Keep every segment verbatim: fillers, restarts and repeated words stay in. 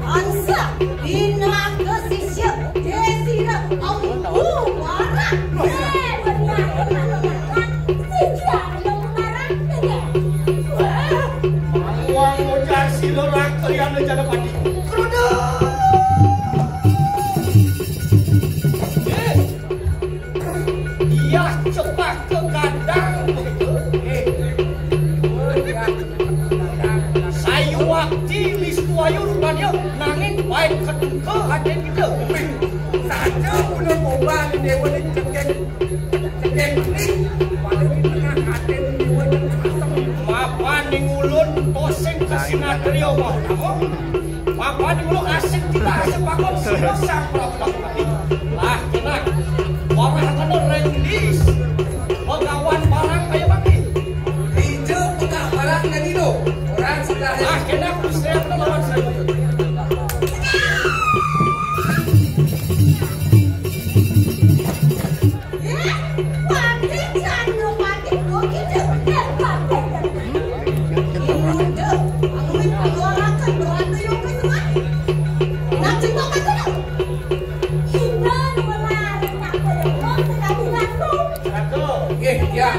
Ansa, pinaka sisya, desira, ambu, warak. Eh, benar, benar, benar. Sisya, yang warak, benar. Wah. Wang mojar sila rakayana jana pati. Kerudung. Eh. Iya cepat ke kandang begitu. Eh. Sayuwakti Wistuwaya rupanya nanging baik ketengke hati kita. Saja pun bombal dewa ni cekek. Cekek ni. Pada di tengah hati dewa ni asem. Mapan ning ulun tosing ke sinatrio mau nama. Mapan ning ulun asik kita asik pakon sira sang Prabu Dagopati. Lah, kenak. Warah kena renglis. Pegawan barang kaya mati. Ijo pekak barang dan itu. Orang sebelah. Lah, kenak. Gusti Ratu lawan saya. Nggih, ya.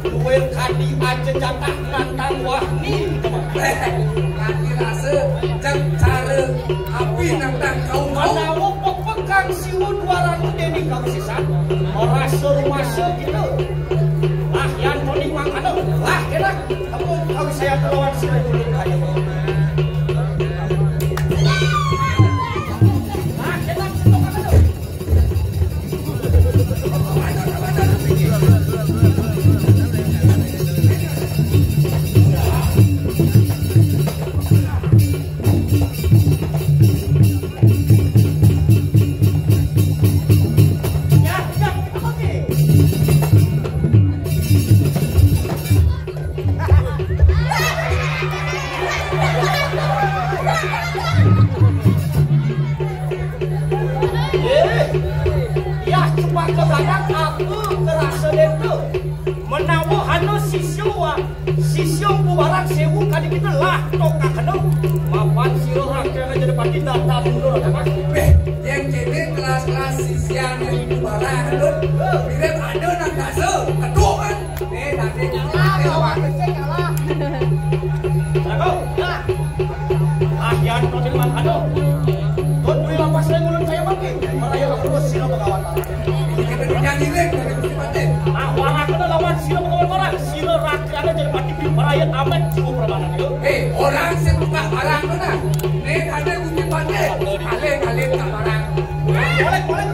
Luwih kadi aja jatah nantang wahni. Kadi rasa jeng cara api nantang kaum-kaum. Menawa pepekang siwa duaran dening kawisesan, rasa rumasa kita. Ah, yan toning mangkana. Lah, kena temu kawisayan lawan sira dulu kaya. Lah, kena temu mangkana. Eh, yah cepat ke badak apa kerasa deta. Menawa hana sisya wa-, sisya kuwaran sewu kadi kita lah tokakna. Mapan sira rakyat jadi pati data mundur apa? Beh, yang kene kelas-kelas sisya yang kuwaran tu, mirip ada nang dasa, ketuk kan? Eh, tadi kalah, kalah. Aku, nah. Ah, yan, no, di mana? Aduh. Tuan Dwi lapas saya ngulun saya mati. Maraya aku terus sila bagawan. Kita punya ngiring dari Gusti Patih. Ah, warang kena lawan sila bagawan warang. Sila rakyatnya jadi mati di maraya amat jiwa permanen itu. Eh, orang sing buka barang tu nah. Ni ada Gusti Patih. Alih-alih tak barang. Boleh, boleh.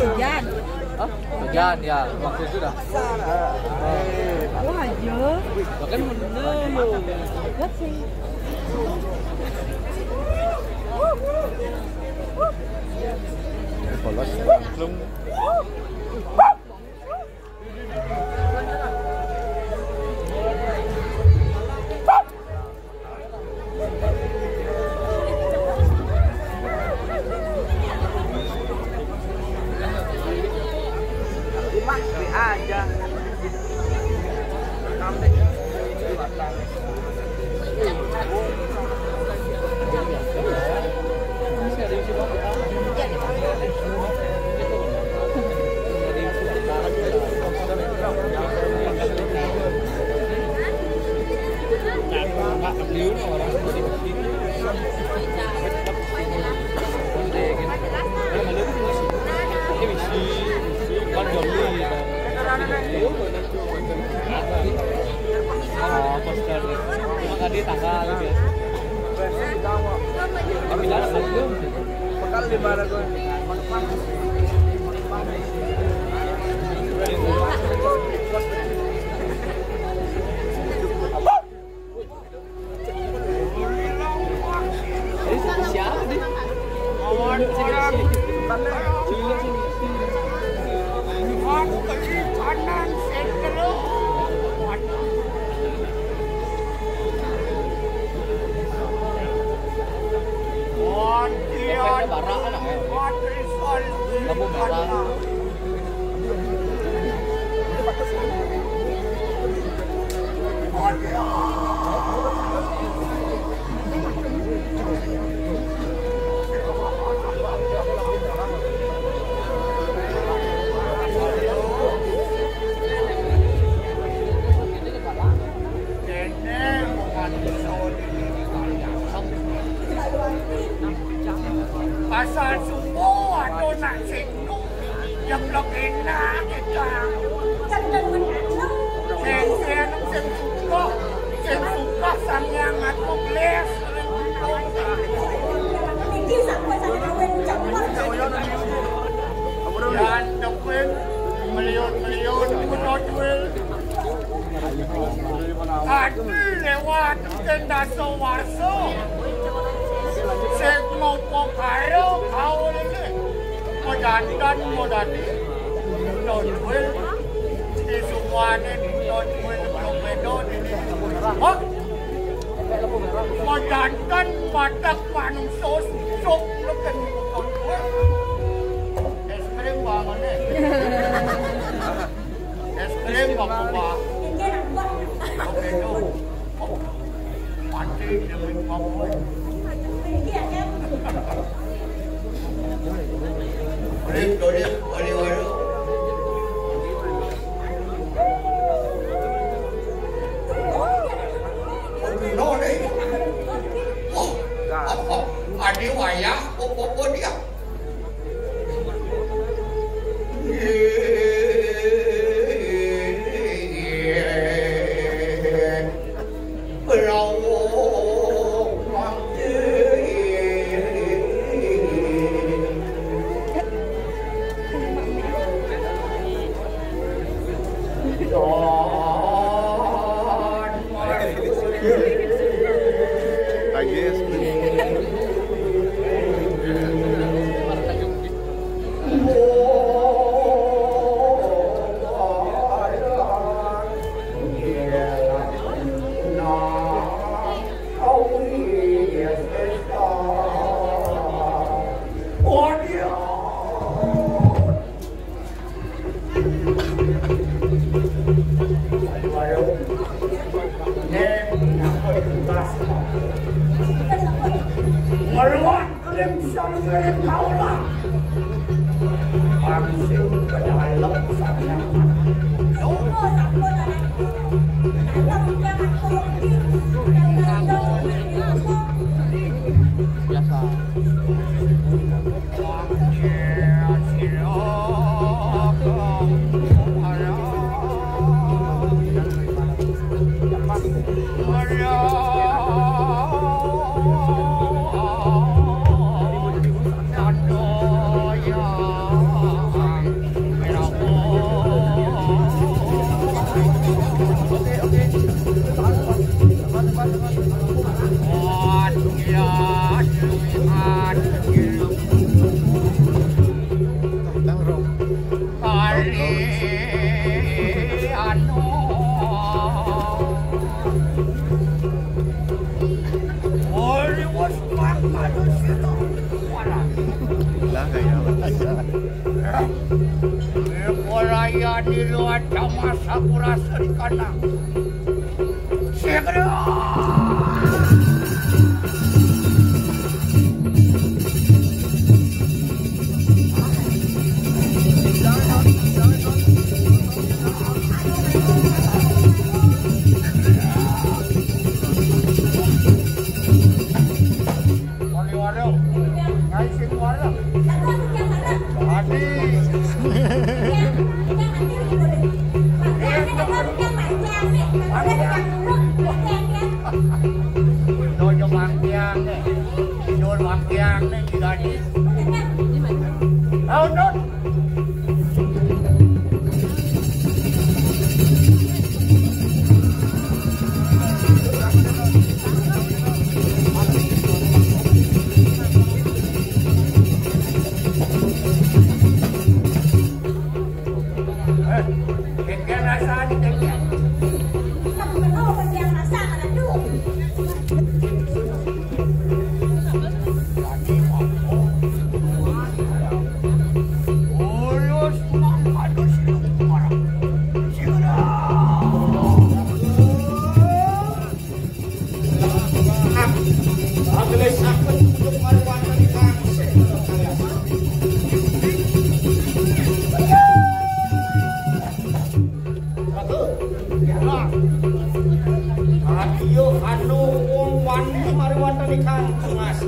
Hujan. Hah? Hujan ya, waktu itu dah. Wah, aja. Bahkan bener. Enggak sih. Polos. Belum. Rumah be aja. Bekal di mana gue? Pasal semua ada nak singgung. Jeblok enak kita. Sing, sing, sing suka, sing suka sang yang aku belis. Jangan depin meliun-meliun kuno duit. Tadi lewat kendasa warsa. Sing mau pokaro kau ini. Majantan modati. Dodwil. Di sumuane dodwil belum bedo ini. Hah? Majantan matak manungsa suk leken dodwil. Es krim bangunnya. Es krim apa, Pak? Bedo. Adi wayah, opo-opo dia. Meluat krim sang krim kaula. Langsung ke dalam sana. Biasa. Kali anu. Ori wes makan sira. Lah, kaya apa? Raya nilu aja masa kurasa di kana. Segera. Waduh, waduh. Ngai sing waduh. Adi. Dojo Bangkiang nih. Dojo Bangkiang nih, jadi. Tahu, Dut? Eh, kengken rasa aja, kengken. Kamu tahu apa yang rasa, aduh. Aduh, ya. Ayo, anu, wong wani mari wonten ing Kang Mas.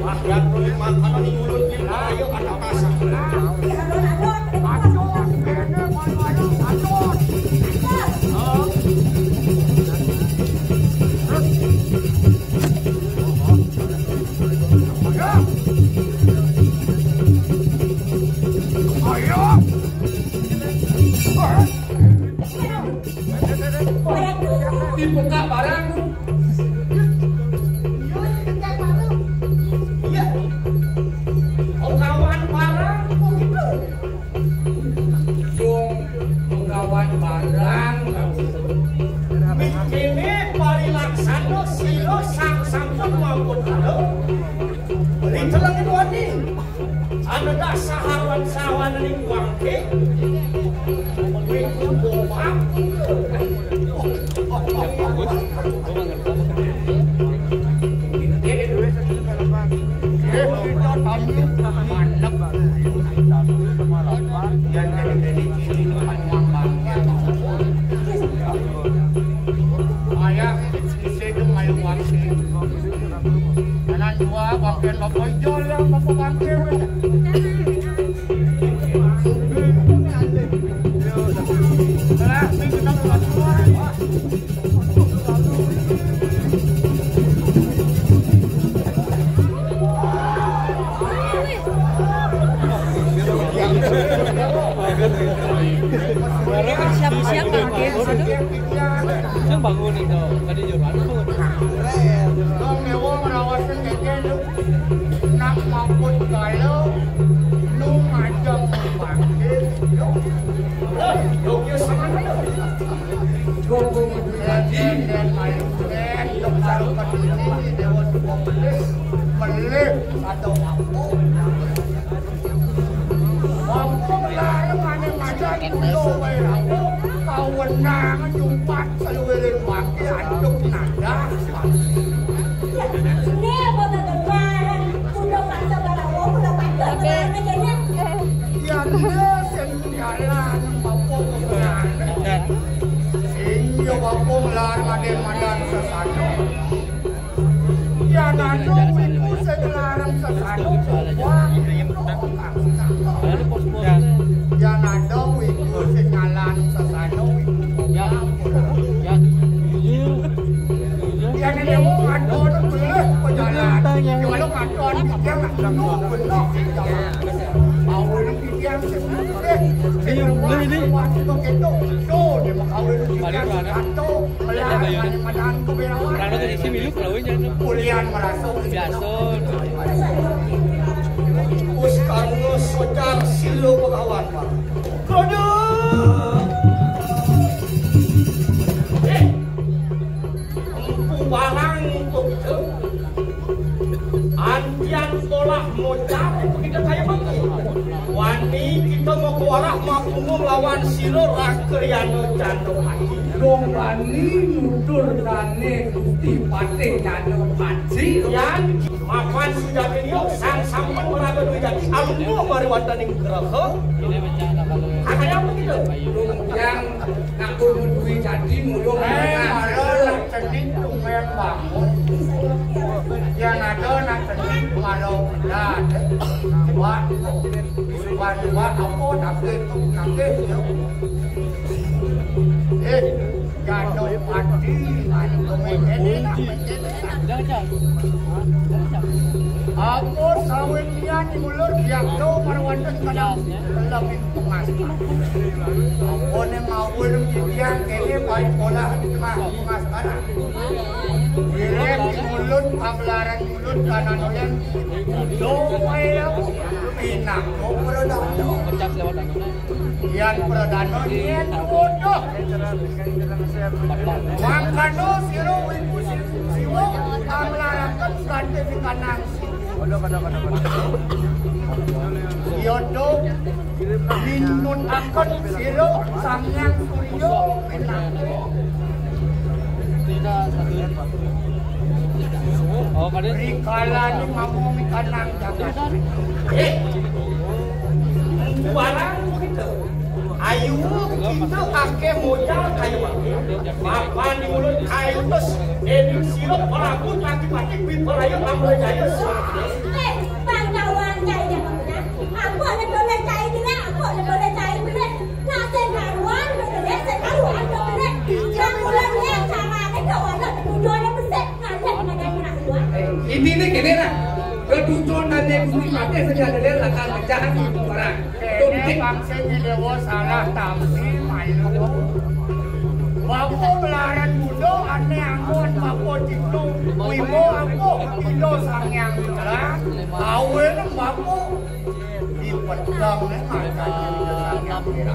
Wah, ya kulit makanan ing ulun ing ayo kata kasar. Ayo. Dibuka barang. Iya. Penggawan barang kok gitu. Dong, penggawan barang. Mikine parilaksana sira sang sampun mampun kala. Ritelengin wani. Anedah sahawan sawan ning wangke. Kuwi kumpul waktu. Ayah, isi itu main wangke. Kanan dua, wangke nopo ijo lah, nopo wangke. Siapa-siapa, oke, di situ. Sing bangun itu, tadi jualan tuh. Dong, ngewo ngerawasin keke lu. Nak maput kaya lu ngajak bangkit. Yo. Yo, yo, sama lu. Gong, gong, gong. Jadi, dan main keren, dong, taruh ke sini, dewa dua belas, melih atau apa. Aku melarang ane ngajar kulo wae aku. Kawenang jumpat Antuk nadah. Ini apa kedengaran? Udah paksa balawo, udah paksa tenang aja nih. Ya, dia sing jalan, bapak pengaran. Sing ya bapak ngelar madan-madan sesana. Ya, nanu iku sing ngelarang sesana. Wah, ya, nanu iku sing ngelarang sesana. Ya, ya. Ya, ini dia mau ngadon, boleh, pejalan. Ya, kalau ngadon, dia nggak tahu, benar. Mau ini dia sing, eh, sing, ini. Tuh, dia mau kawin, dia sing, tuh. Ulian merasa biasa. Wis karena socar sila pekawan, Pak. Kodok. Eh, empu barang untuk itu. Antian polah mocar kita kaya mangke. Wani kita mau ke warah mau lawan sila Rakayana Candra Aji. Dong bani nutur dane Gusti Patih Candra Aji. Yan mapan sujati liya sang sampun maraga duwe jati alungguh mari wonten ing graha. Kakaya apa kita? Yang ngaku duwe jati mulung. Eh, mara nak cening tunggal bangun. Yang ada nak cening mara belat. Buat, buat, buat apa nak itu, nak itu. Eh, Jano mati, anu kemengkene nak mengkene. Apa sawit nian ngulur biakto marwanten kadang lebih pengas. Apa ne mawur titiang kene paling pola tengah pengas barang. Direk mulut pagelaran mulut kanan oleh. Doa ya, pinako perodano. Yan pradana yen bodoh. Mangkana sira wiku siwa amlaraken kanthi pikanang. Yodo minuntaken sira Sang Hyang Surya pinanggih. Oh, kadang. Rikala ni mamung ikanang jagat. Eh, barang kita. Ayu kita akeh modal kayu akeh. Mapan di mulut kayu terus. Ini sira pelaku tadi mati biparaya amrejaya. Eh, bangkawan kayu. Aku ada boleh cai dulu, aku ada boleh cai dulu. Nah, sing karuan, dulu, sing karuan, dulu. Yang mulai ni, sama ada kawan, dulu, dulu, dulu. Intine kene, nah. Kedudukan dan negosiasi saja ada lakar pecahan di barang. Kene bangsa ini dewa salah tampi main. Bapa belaran muda ane anggon bapa cipto. Wimo aku indo Sang Hyang Widi. Awin bapa di pedang ne makan Sang Hyang Widi.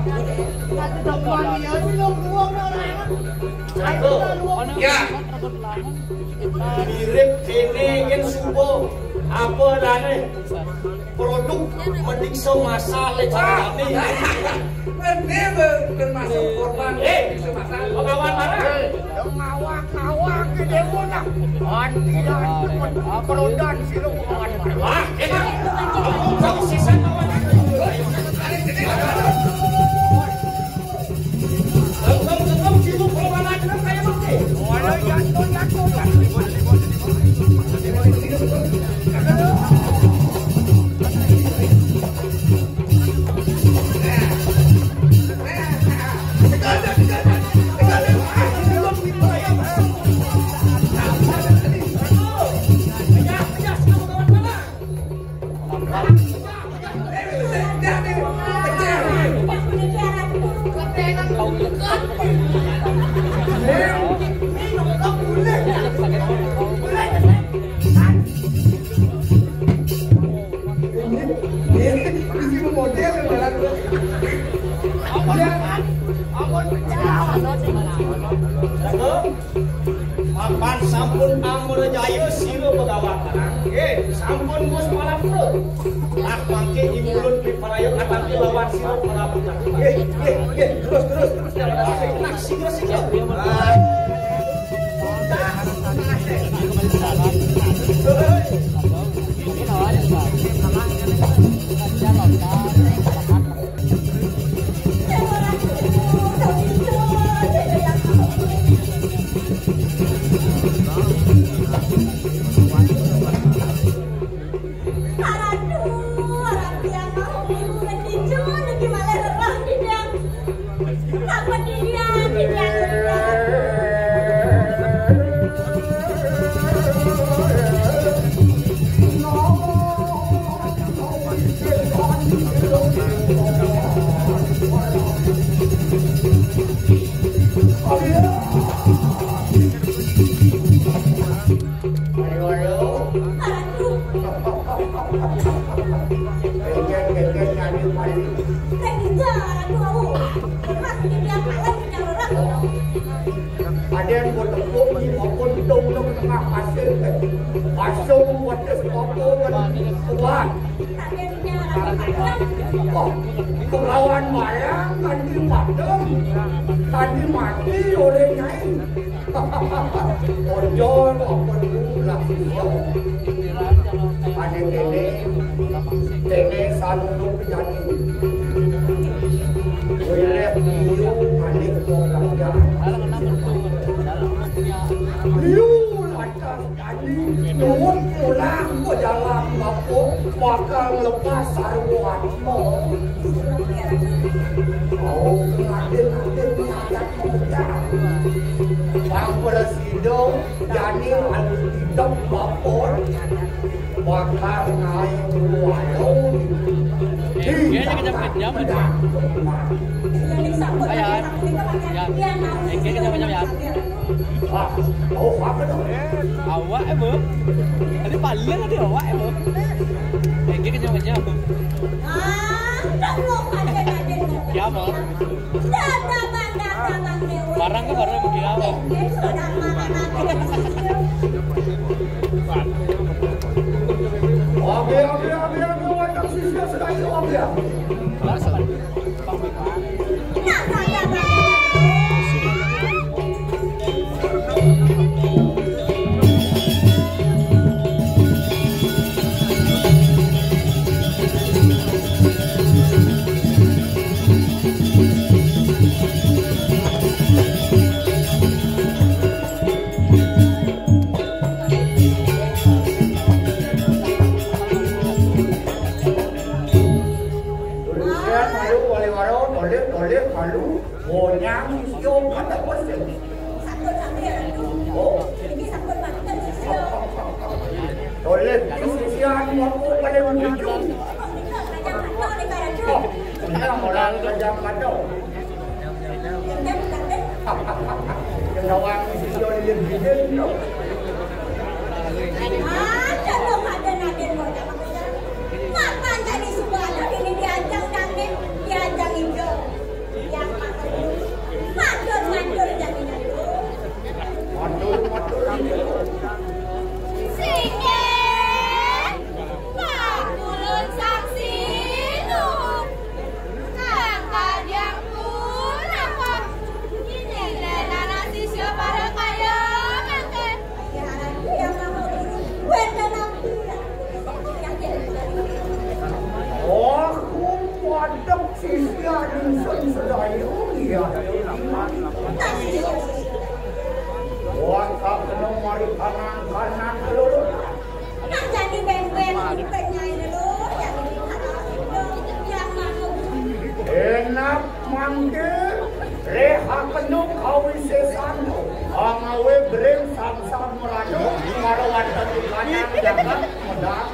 Ya. Mirip kene yen suba apa dane produk mediksa masal le carane. Ini termasuk korban mediksa masal. Pengawan mana? Ngawak-ngawak ke demo nah. Anti dan perodan silo pengawan mana. Wah, kita. Kamu tahu sisa kawan. Mapan sampun amrejaya sira Begawan Perang. Nggih, sampun Gus Palapro. Lah mangke imulun piparaya katangke lawan sira Prabu Tadi. Nggih, nggih, nggih. Terus, terus, terus. Nah, sira, sira. Ah. Raden, buat tepuk ni, maupun dong lo ke tengah pasir. Pasung buat tes apa kan. Kuat. Wah, kelawan mayang kan di padang. Kan di mati oleh nyai. Ojol apa dulu lah. Ane kene, kene salulu penyanyi. Wilayah dulu ane kok kerajaan. Lu lantas tadi nuwun pulang ke jalan bapa, bakal lepas sarwa atma. Mau ke adik-adik ni ayat pemejar. Bang Presiden, jani anu hidup bapa. Bakal naik dulu ayo. Iya, dia kejam-kejam. Ayah, ya. Oke, kejam-kejam ya. Ah, oh, apa dong? Awak, eh, Bu. Tadi paling tadi awak, eh, Bu. Oke, kejam-kejam. Ah, tak mau ada, ada. Ya, Bu. Barang ke barang, budi apa? Oke, oke, oke, oke, wadah siswa sedaya, oke. Tulisan malu, wali-waro, tolip, tolip, malu, bonyang, sio, kata bosen. Oh. Tolip, sisian, aku pada menuju. Oh, orang-orang kerja kacau. Yang nawang sisyo di Lembiden, no. Ada dong, ada naden mau dapat. Mapan tadi sudah ada ini diajang dangdut, diajang hijau. Yang makan dulu. Matur, matur, jangan dulu. Matur, matur, matur. Singkir. Pakulun saksi nuhun. Kakadiang pun apa? Ini nenana sisya para kaya mangke. Oh, kumpul sisya dusun sedaya. Iya. Wah, tak kena mari kanan-kanan dulu. Nang jadi ben-ben, ben nyai lho, jadi hati lho, yang masuk. Enak mangke, reha penuh kawisesan, angawe bring samsam meradu, karo wonten ing kanyang jagat medal.